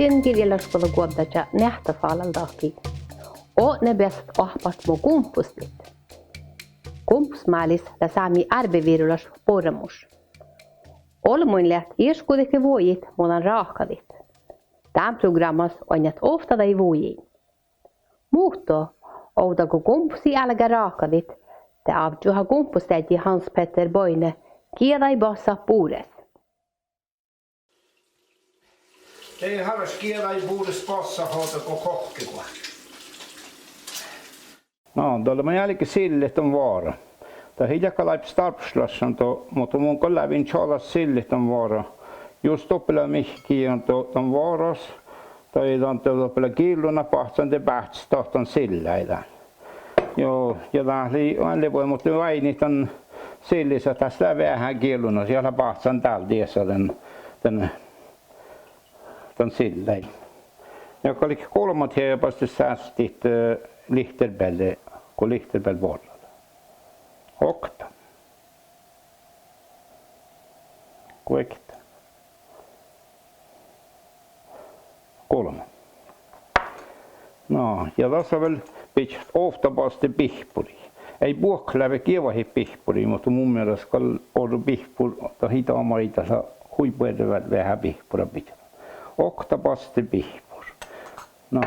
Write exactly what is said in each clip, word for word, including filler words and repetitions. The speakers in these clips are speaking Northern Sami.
Dien girjelaš go lea guovddáža Neahttafálaldat. Odne beassat oahppat mo gumpustit. Gumpusmális lea sámi árbevirolaš borramuš. Olbmuin leat iešguđetge vuoji mo dan ráhkadit. Dán prográmmas oainnát ovtta daid vuojiin. Muhto ovdal go gumpusiid álgá ráhkadit, de ávžžuha gumpusteaddji Hans Petter Boine gieđaid bassat bures. De háš gieđaid bures bassat ovdal go kohkkege. Na, dalle mun álgen sillet dan vára. Dat ii leat gal dárbbaš laššan do, muhto mun gal lávejin čađa sillet dan vára. Jus doppe lea mihkkege dan váras, dalle dan, doppe lea gillunat báhcán, de báhcá dat dan sillái dán. Jo, ja dat lei oalle vuoi, muhto váinit dan sillis ahte das lea veahá gillunat ja lea báhcán dál diesa dan, dan dan sillái. Ja galget golbma dieđe bastit sástit, eh, lihterbealde, go lihterbealde borrat. Okta. Guokte. Golbma. Na, ja dasa vel bidjat ovtta bastit bihpuriid. Eai buohkat leat geavahit bihpuriid, muhto mu mielas gal orru bihpur, dat ii dat maid, dat lea hui buorre vel veahá bihpura bidjat. Okta bastit bihpur. Na,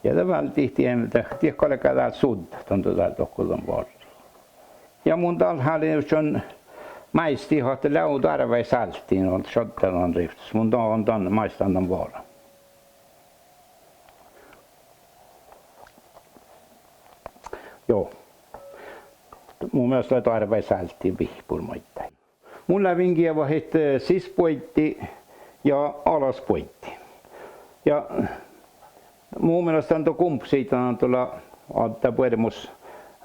ja de váldit dien, de, de galgá dál suddat dan, dál dohko dan várrii. Ja mun dál háliidivččen máisttit ahte leago doarvái sálttiid, no, šadde dan rivttes. Mun dan, dan máistán dan vára. Jo. Mu mielas lea doarvái sálttiid bihpur maiddái. Mun lávejin geavahit, eh, sisbuoiddi ja alasbuoiddi. Ja mu mielas dan do gumpusiid dan, dan lea addá buoremus,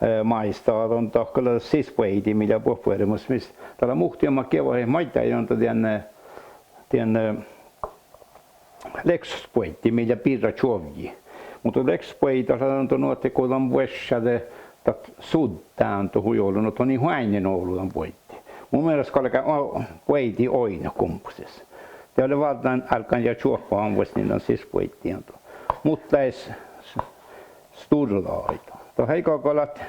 eh, máisttaga dan dohko lea sisbuoiddi mii lea buot buoremus, mis dat lea muhtumat geavahit maiddái dan do dien, eh, dien, eh, leksosbuoiddi mii lea birra čuovji. Muhto leksosbuoiddi dat lea dan do nu ahte go dan vuošša de dat suddá dan do hui olu, no dat ii oainne olu dan buoiddi. Mu mielas galgá o-, buoiddi oidno gumpusis. De lea válddán álgán ja čuohppan vuosttažin dan sisbuoiddi dan do. Muhto eai s-, s-, stuorra dan oaidno. Dat eai galgga leat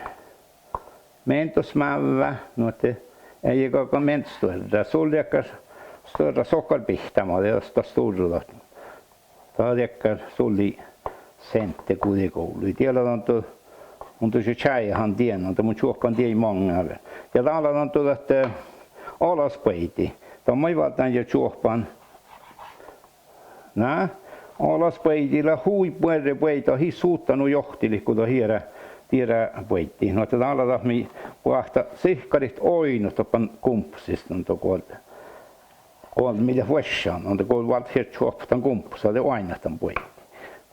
meantaš smávva, nu ahte eai galgga meantaš stuorra. Sul leat stuorra sohkkaribihtáma, de dat stuorra dat. Dat leat gal sulli seante guđe go lei. Die lea dan do, mun dušše čájehan dien, dan do mun čuohpan dien maŋŋá vel. Ja dál lea dan do dat, eh, alasbuoiddi. Dan maid válddán ja čuohpan. Na, alasbuoiddi lea hui buorre buoiddi, dat ii sudda nu johtilit go dat dieđá, dieđá buoiddi. Nu ahte dál lea dat mii boahtá sihkkarit oidnot doppe gumpusis dan do go, go mii leat vuoššan, dan do go válddán ja čuohpat dan gumpusa de oainnat dan buoiddi.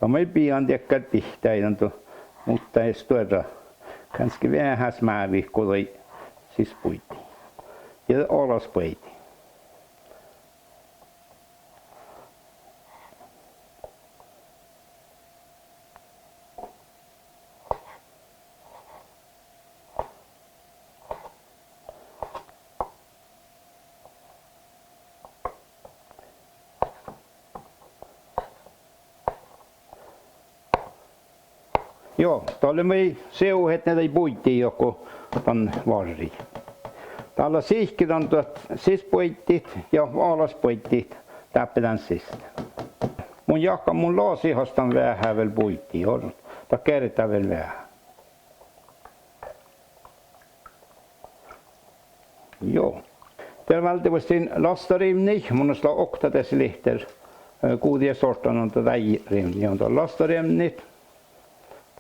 Dat maid bijan diekkár bihtái dan do, muhto eai stuorra, gánske veahá smávit go daid sisbuoiddi ja alasbuoiddi. Jo, dalle mii seavuhit daid buiddit dohko dan várrii. Dál lea sihke dan dat sisbuoiddit ja alasbuoiddit dáppe dan siste. Mun jáhkán mun lasihas dan veahá vel buiddit, jo, dat gerdá vel veahá. Jo. De váldit vuosttažin lastarivnniid, mun lean okta desilihter, eh, guđa sortan dan dat rivnni, jo, dat lastarivnniid.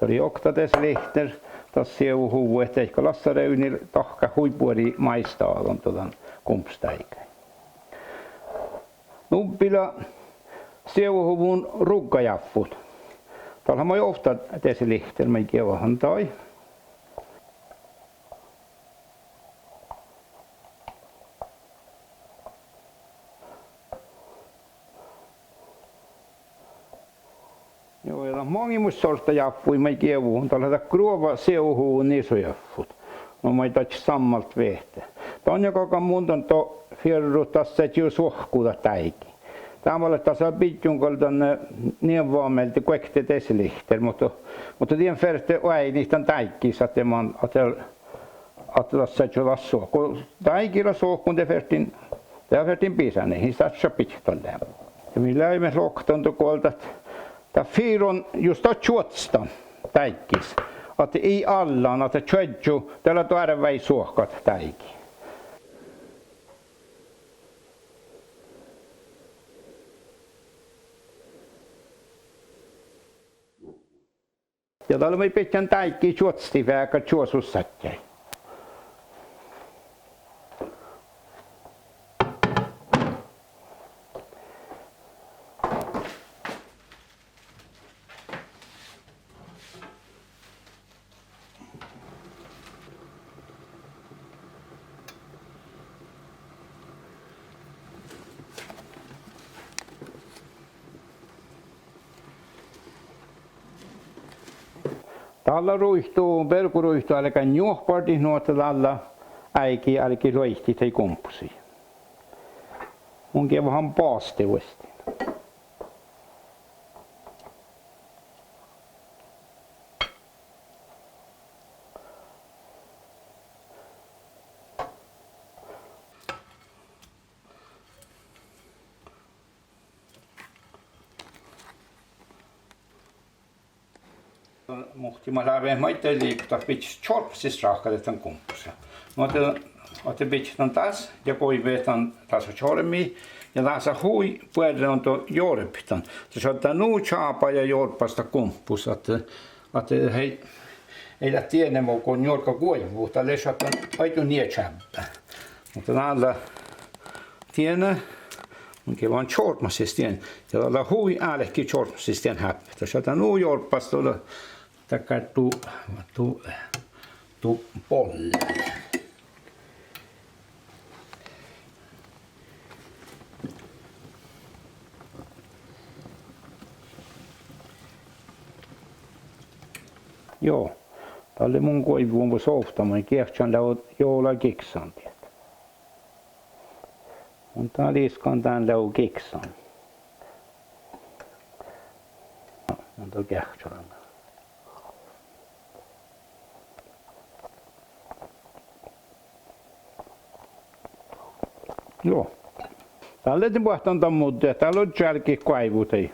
Dat lei okta desilihter, dat seavuhuvvo, ahte gal lastarivnni dahká hui buori maisttá dan, dan gumpusteaivái. Nubbi lea seavuhuvvon ruggajávput. Dat lea maid ovtta desilihter maid geavahan daid. Jo, ja dat maŋimuš sortajávpui maid geavahit, dat lea dat gruova seavuhuvvon nisojávput. Nu maid dadjat sammalt vehtet. Danne galggan mun dan do fierrut das, de juo suohku dat dáigi. Dá vel dat lea biddjon gal dan, eh, nieavva mielde guokte desilihter, muhto, muhto dien ferte oaidnit dan dáiggis ahte man, ahte, ahte dat lea jo dat suohku. Dáigi lea suohkun, de ferten, de ferten bisánit, ii dat šat bidjat dalle. Ja mii leimmet lohkat dan go dat, dat firon, jus dat čuoccá dáiggis, ahte ii allan, ahte čuožžu, dat lea doarvái suohkat dáigi. Ja dalle mii bidjat dáigi čuoccá veaháš čuosus sadjái. Dalle ruitu, bergguruitu álgán njuohpardit nu ahte dalle áigi álgit luoidit daid gumpusiid. Mun geavahan báste vuosttamin. Muhtimat lávejit maiddái liikot, dat bidjat čorpmastit ráhkadit dan gumpus. Nu ahte, ahte bidjat dan dás ja goivvet dan dasa čormmi. Ja dasa hui buorre don jorpit dan, dat šaddá nu čába ja jorbas dat gumpus ahte, ahte ii, ii leat diene mo go njuolga guoivvu, dat lea šaddan aiddo nie čábbá. Muhto dá lea diene, mun geavan čorpmastit dien. Ja dat lea hui álki čorpmastit dien háppe, dat šaddá nu jorbas, dat lea dakkár du, du, du bolle. Juo, dalle mun goivvun vuos ovtta maid geahččan leago juo lea giksan diet. Mun dál iskan dán leago giksan. Mun dál geahččalan. Juo. Dál lea de boahtán dan muddui, dál ožžo álgit goaivvut daid.